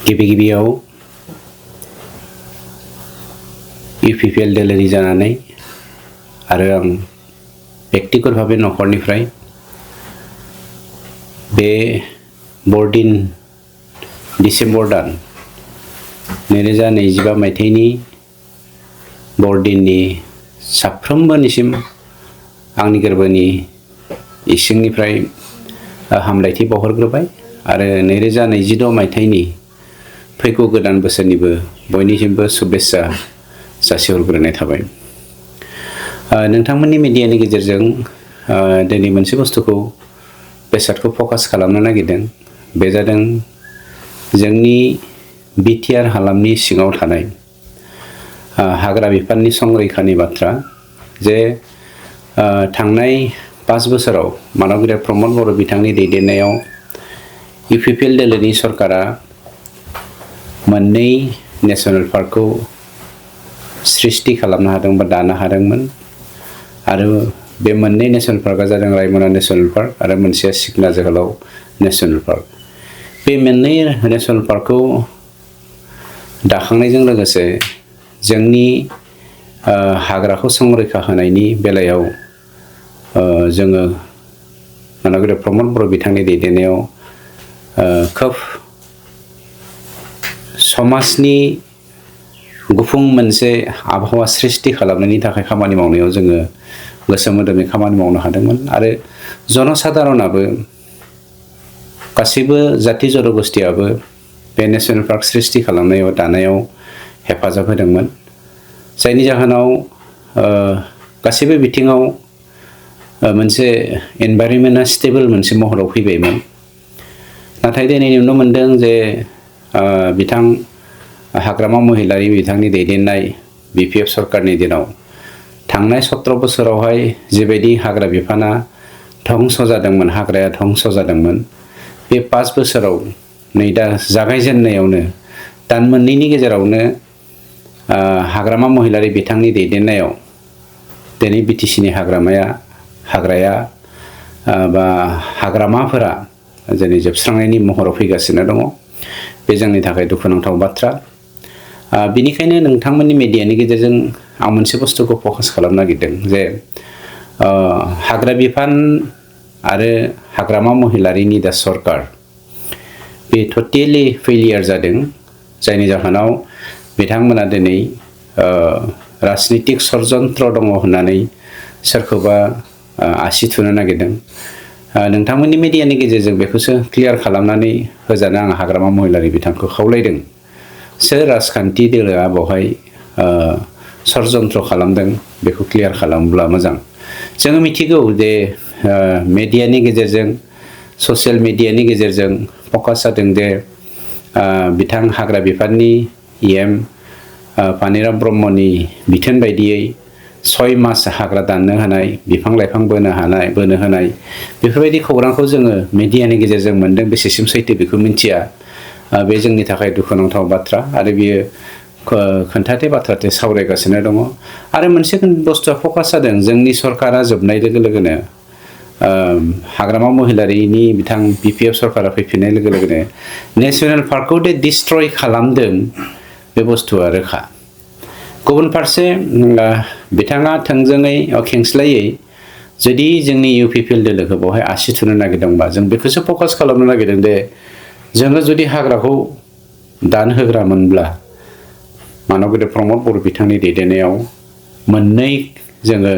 गिबियाव UPPL दोलोरि जानानै आरो आं व्यक्तिगत भाबे नखरनिफ्राय बे बरदिन डिसेम्बर दान 2025 मायथाइनि बरदिननि साफ्रोमबोनिसिम आंनि गोरबोनि इसिंनिफ्राय हामलायथि बावहरग्रोबाय आरो 2026 मायथाइनि फैगौ गोदान बोसोरनिबो बयनिसिमबो शुभेच्छा जासिहरग्रोनाय थाबाय। नोंथांमोननि मिडियानि गेजेरजों दिनै मोनसे बेसादखौ फकास खालामनो नागिरदों। बे जादों जोंनि बिटिआर हालामनि सिङाव थानाय हाग्रा बिफाननि संरैखानि बाथ्रा जे थांनाय 5 बोसोराव मानगीर प्रमद बर' बिथांनि दैदेननायाव UPPL दोलोनि सरकारा मोननै नेशनेल पार्कखौ सृष्टि खालामनो हादों बा दानो हादोंमोन आरो बे मोननै नेशनेल पार्कआ जादों रायमना नेशनेल पार्क आरो मोनसेया सिखना जोहोलाव नेशनेल पार्क। बे मोननै नेशनेल पार्कखौ दाखांनायजों लोगोसे जोंनि हाग्राखौ संरैखा होनायनि बेलायाव जोङो मानगीर प्रमद बर' बिथांनि दैदेननायाव खोब समाजनि गुफुं मोनसे आबहावा सृष्टि खालामनायनि थाखाय खामानि मावनायाव जोङो गोसो मोदोमै खामानि मावनो हादोंमोन आरो जनसाधारनाबो गासैबो जाति जनगोष्ठीयाबो बे नेशनेल पार्क सृष्टि खालामनायाव दानायाव हेफाजाब होदोंमोन, जायनि जाहोनाव गासैबो बिथिङाव मोनसे एनभायरनमेन्टआ स्टेबल मोनसे महराव फैबायमोन। नाथाय दिनै नुनो मोनदों जे बिथां हाग्रामा महिलारि बिथांनि दैदेननाय BPF सरकारनि दिनाव थांनाय 17 बोसोरावहाय जिबायदि हाग्रा बिफाना धंस जादोंमोन, हाग्राया धंस जादोंमोन, बे 5 बोसोराव नै दा जागायजेननायावनो दान मोननैनि गेजेरावनो हाग्रामा महिलारि बिथांनि दैदेननायाव दिनै BTCनि हाग्राया बा हाग्रामाफोरा दिनै जोबस्रांनायनि महराव फैगासिनो दङ। बे जोंनि थाखाय दुखुनांथाव बाथ्रा। बिनिखायनो नोंथांमोननि मिडियानि गेजेरजों आं मोनसे बुस्थुखौ फकास खालामनो नागिरदों जे हाग्रा बिफान आरो हाग्रामा महिलारिनि दा सरकार बे टटेलि फेलियर जादों, जायनि जाहोनाव बिथांमोना दिनै राजनितिक षड़यन्त्र दङ होननानै सोरखौबा आसि थुनो नागिरदों। नोंथांमोननि मिडियानि गेजेरजों बेखौसो क्लियार खालामनानै होजानो आं हाग्रामा महिलारि बिथांखौ खावलायदों। सोर राजखान्थि दोलोआ बेवहाय षड़यन्त्र खालामदों बेखौ क्लियार खालामब्ला मोजां। जोङो मिथिगौ जे मिडियानि गेजेरजों ससियेल मिडियानि गेजेरजों फकास जादों जे बिथां हाग्रा बिफाननि EM पानिराम ब्रह्मनि बिथोन बायदियै 6 मास हाग्रा दाननो होनाय, बिफां लाइफां बोनो होनाय बेफोरबायदि खौरांखौ जोङो मिडियानि गेजेरजों मोनदों। बेसेसिम सैथो बेखौ मिथिया। बे जोंनि थाखाय दुखुनांथाव बाथ्रा आरो बियो खोन्थाथे बाथ्राथे सावरायगासिनो दङ। आरो मोनसे बुस्थुआ फकास जादों जोंनि सरकारा जोबनाय लोगो लोगोनो हाग्रामा महिलारिनि बिथां BPF सरकारा फैफिननाय लोगो लोगोनो नेशनेल पार्कखौ डिस्ट्रय खालामदों बे बुस्थुआ रोखा। गुबुन फारसे बिथाङा थोंजोङै खेंस्लायै जुदि जोंनि UPPL दोलोखौ बेवहाय आसि थुनो नागिरदोंबा जों बेखौसो फकास खालामनो नागिरदों दे जोङो जुदि हाग्राखौ दानहोग्रामोनब्ला मानगीर प्रमद बर' बिथांनि दैदेननायाव मोननै जोङो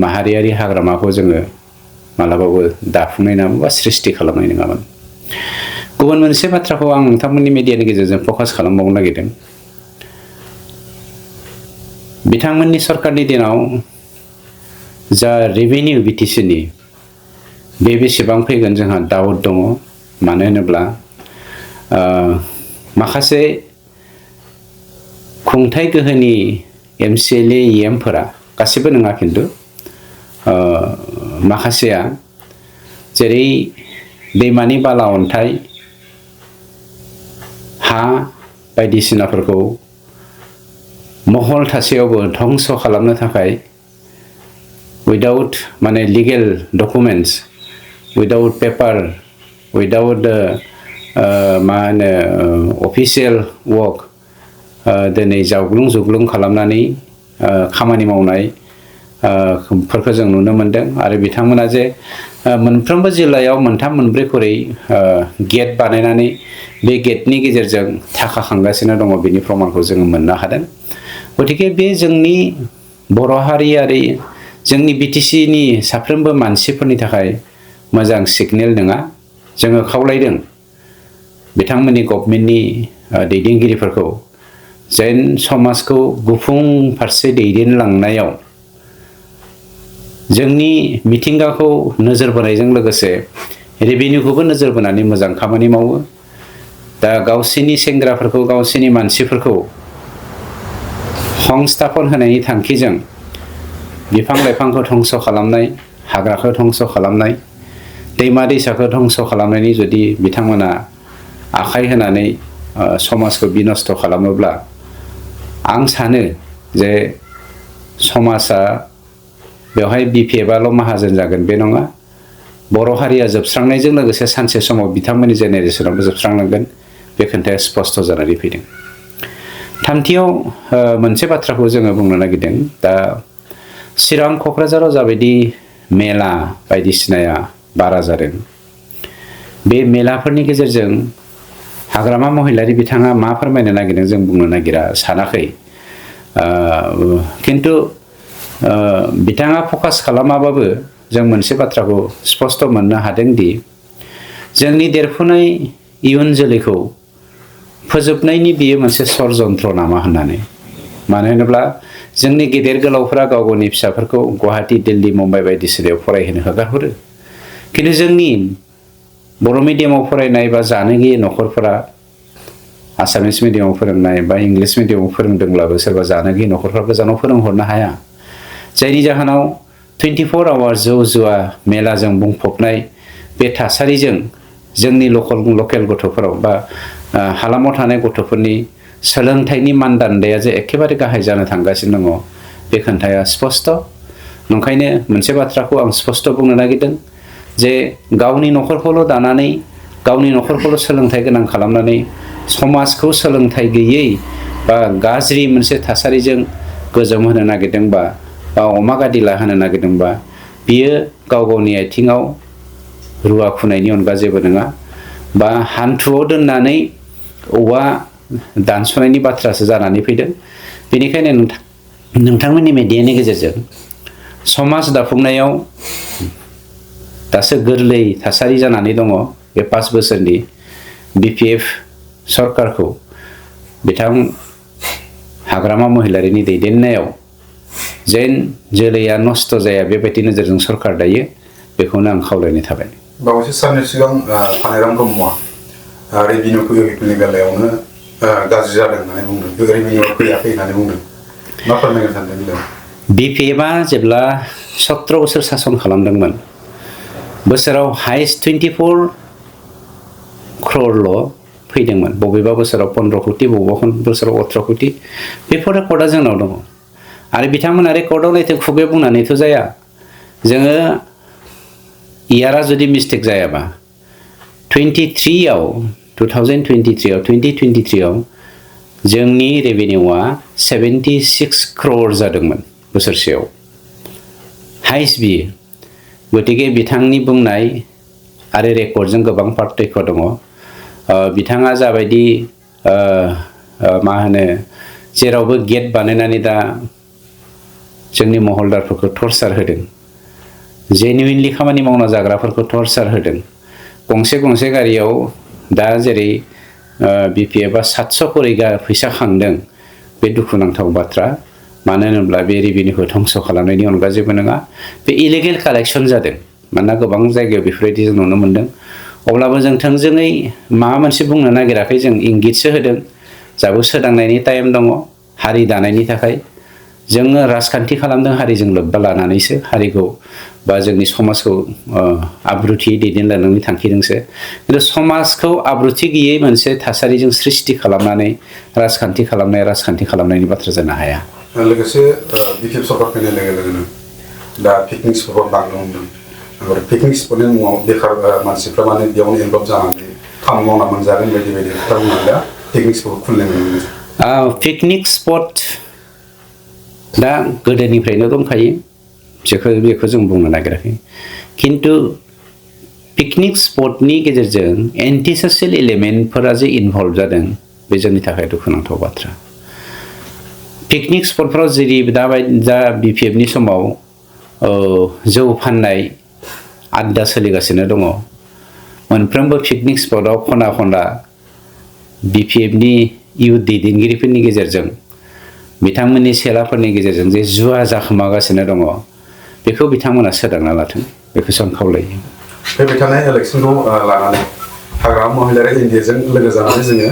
माहारियारि हाग्रामाखौ जोङो मालाबाबो दाफुंनाय नङामोन बा सृष्टि खालामनाय नङामोन। गुबुन मोनसे बाथ्राखौ आं नोंथांमोननि मिडियानि गेजेरजों फकास खालामबावनो नागिरदों। बिथांमोननि सरकारनि दिनाव जा रेभिनिउ BTCनि बे बेसेबां फैगोन जोंहा डाउट दङ। मानो होनोब्ला माखासे खुंथाय गोहोनि MCLA EMफोरा गासिबो नङा खिन्थु माखासेया जेरै दैमानि बाला अन्थाइ हा बायदिसिनाफोरखौ महल थासेयावबो धंस खालामनो थाखाय without माने legal documents, without paper, without मा होनो अफिसियेल वर्क दिनै जावग्लुं जुग्लुं खालामनानै खामानि मावनाय फोरखौ जों नुनो मोनदों आरो बिथांमोना जे मोनफ्रोमबो जिल्लायाव मोनथाम मोनब्रै खरै गेट बानायनानै बे गेटनि गेजेरजों थाखा खांगासिनो दङ बेनि प्रमानखौ जोङो मोननो हादों। गतिके बे जोंनि बर' हारियारि जोंनि BTCनि साफ्रोमबो मानसिफोरनि थाखाय मोजां सिगनेल नङा। जोङो खावलायदों बिथांमोननि गभर्नमेन्टनि दैदेनगिरिफोरखौ जेन समाजखौ गुफुं फारसे दैदेनलांनायाव जोंनि मिथिंगाखौ नोजोर बोनायजों लोगोसे रेभिनिउखौबो नोजोर बोनानै मोजां खामानि मावो। दा गावसोरनि सेंग्राफोरखौ गावसोरनि मानसिफोरखौ संस्थापन होनायनि थांखिजों बिफां लाइफांखौ धंस' खालामनाय, हाग्राखौ धंस' खालामनाय, दैमा दैसाखौ धंस' खालामनायनि जुदि बिथांमोना आखाइ होनानै समाजखौ बिनस्थ' खालामोब्ला आं सानो जे समाजा बेवहाय BPFआल' माहाजोन जागोन बे नङा। बर' हारिया जोबस्रांनायजों लोगोसे सानसे समाव बिथांमोननि जेनेरेसनावबो जोबस्रांलांगोन बे खोथाया स्पस्त जानानै फैदों। थामथियाव मोनसे बाथ्राखौ जोङो बुंनो नागिरदों। दा चिरां क'क्राझाराव जाबायदि मेला बायदिसिनाया बारा जादों, बे मेलाफोरनि गेजेरजों हाग्रामा महिलारि बिथाङा मा फोरमायनो नागिरदों जों बुंनो नागिरा सानाखै। खिन्थु बिथाङा फकास खालामाबाबो जों मोनसे बाथ्राखौ स्पस्त मोननो हादों दि जोंनि देरफुनाय इयुन जोलैखौ फोजोबनायनि बियो मोनसे षड़यन्त्र नामा होननानै। मानो होनोब्ला जोंनि गेदेर गोलावफोरा गाव गावनि फिसाफोरखौ गुवाहाटि, दिल्ली, मुम्बाइ बायदिसिनायाव फरायहोनो हगारहरो। खिन्थु जोंनि बर' मिडियामाव फरायनाय बा जानो गैयै न'खरफोरा आसामिस मिडियामाव फोरोंनाय बा इंलिस मिडियामाव फोरोंदोंब्लाबो सोरबा जानो गैयै न'खरफ्रा गोजानाव फोरोंहरनो हाया। जायनि जाहोनाव 24 आवार जौ जुवा मेलाजों बुंफबनाय बे थासारिजों जोंनि लकेल गथ'फोराव बा हालामाव थानाय गथ'फोरनि सोलोंथाइनि मानदान्दाया जे एखेबारे गाहाय जानो थांगासिनो दङ बे खोन्थाया स्पस्त। नंखायनो मोनसे बाथ्राखौ आं स्पस्त बुंनो नागिरदों जे गावनि न'खरखौल' दानानै गावनि न'खरखौल' सोलोंथाइ गोनां खालामनानै समाजखौ सोलोंथाइ गैयै बा गाज्रि मोनसे थासारिजों गोजोम होनो नागिरदोंबा बा अमा गादिला होनो नागिरदोंबा बियो गाव गावनि आथिङाव रुवा खुनायनि अनगा जेबो नङा, बा हान्थुआव दोननानै औवा दानस'नायनि बाथ्रासो जानानै फैदों। बेनिखायनो नोंथांमोननि मेडियानि गेजेरजों समाज दाफुंनायाव दासो गोरलै थासारि जानानै दङ बे 5 बोसोरनि BPF सरकारखौ बिथां हाग्रामा महिलारिनि दैदेननायाव जेन जोलैया नस्थ' जाया बेबायदि नोजोरजों सरकार दायो, बेखौनो आं खावलायनाय थाबाय। बावैसो साननि सिगां फानेराम ब्रह्मआ रेभिनिउ फैयैनि बेलायावनो गाज्रि जादों होननानै बुंदों, रेभिनिउ फैयाखै होननानै बुंदों। मा फोरमायनो सानदों बेलायाव? BPFआ जेब्ला 17 बोसोर सासन खालामदोंमोन, बोसोराव हाइस्ट 24 क्ररल' फैदोंमोन। बबेबा बोसोराव 15 कोटि, बबेबा बोसोराव 18 कोटि। बेफोर रेकर्डआ जोंनाव दङ। आरो बिथांमोना रेकर्डआव नायथों खुगायाव बुंनानैथ' जाया। जोङो इयारा जुदि मिस्टेक जायाबा 2023आव जोंनि रेभिनिउआ 76 क्रर जादोंमोन बोसोरसेयाव, हाइस्ट बियो। गतिके बिथांनि बुंनाय आरो रेकर्डजों गोबां पार्थक्य दङ। बिथाङा जाबायदि मा होनो जेरावबो गेट बानायनानै दा जोंनि महलदारफोरखौ टर्चार होदों, जेनुइनलि खामानि मावना जाग्राफोरखौ टर्चार होदों। गंसे गंसे गारियाव दा जेरै BPFआ 700 करि फैसा खांदों, बे दुखुनांथाव बाथ्रा। मानो होनोब्ला बे रेभिनिउखौ धंस' खालामनायनि अनगा जेबो नङा, बे इलिगेल कालेक्सन जादों। मानोना गोबां जायगायाव बेफोरबायदि जों नुनो मोनदों। अब्लाबो जों थोंजोङै माबा मोनसे बुंनो नागिराखै, जों इंगितसो होदों। जाबो सोदांनायनि टाइम दङ हारि दानायनि थाखाय। जोङो राजखान्थि खालामदों हारिजों लोब्बा लानानैसो, हारिखौ बा जोंनि समाजखौ आब्रुथियै दैदेनलांनायनि थांखिजोंसो। खिन्थु समाजखौ आब्रुथि गैयै मोनसे थासारिजों सृष्टि खालामनानै राजखान्थि खालामनायनि बाथ्रा जानो हाया। लोगोसे BPF सरकार फैनाय लोगो लोगोनो दा पिकनिक स्पटआव बांनो हमदों। पिकनिक स्पटनि मुङाव बेखार मानसिफ्रा माने बेयावनो इनभल्भ जानानै खामानि मावना मोनजागोन बायदि बायदि खोथा बुंनानै दा पिकनिक स्पट खुलिनाय नुनो मोनो। पिकनिक स्पट दा गोदोनिफ्रायनो दंखायो बेखौ जों बुंनो नागिराखै खिन्थु पिकनिक स्पटनि गेजेरजों एन्टि ससियेल एलिमेन्टफोरा जे इनभल्भ जादों बे जोंनि थाखाय दुखुनांथाव बाथ्रा। पिकनिक स्पटफ्राव जेरै दा BPF समाव जौ फाननाय आड्डा सोलिगासिनो दङ। मोनफ्रोमबो पिकनिक स्पटआव खना खनला BPF इयुथ दैदेनगिरिफोरनि गेजेरजों बिथांमोननि सेलाफोरनि गेजेरजों जे जुवा जाखोमागासिनो दङ बेखौ बिथांमोना सोदांना लाथों बेखौसो आं खावलायो। फैबाय थानाय इलेक्सनखौ लानानै हाग्रामा महिलारि एनडिएजों लोगो जानानै जोङो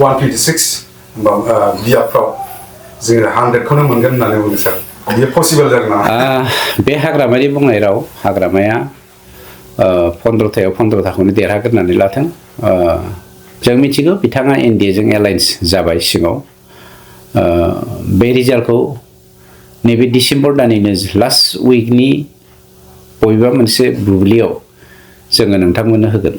126 बियाबफ्राव जोङो 100खौनो मोनगोन होननानै बुंदों सार। बेयो पसिबोल जागोन नामा? बे हाग्रामानि बुंनाय राव हाग्रामाया 15थायाव 15थाखौनो देरहागोन होननानै लाथों। जों मिथिगौ बिथाङा एनडिएजों एलायन्स जाबाय सिङाव। बे रिजाल्टखौ नैबे डिसेम्बर दाननिनो लास्ट उइकनि बबेबा मोनसे बुब्लियाव जोङो नोंथांमोननो होगोन।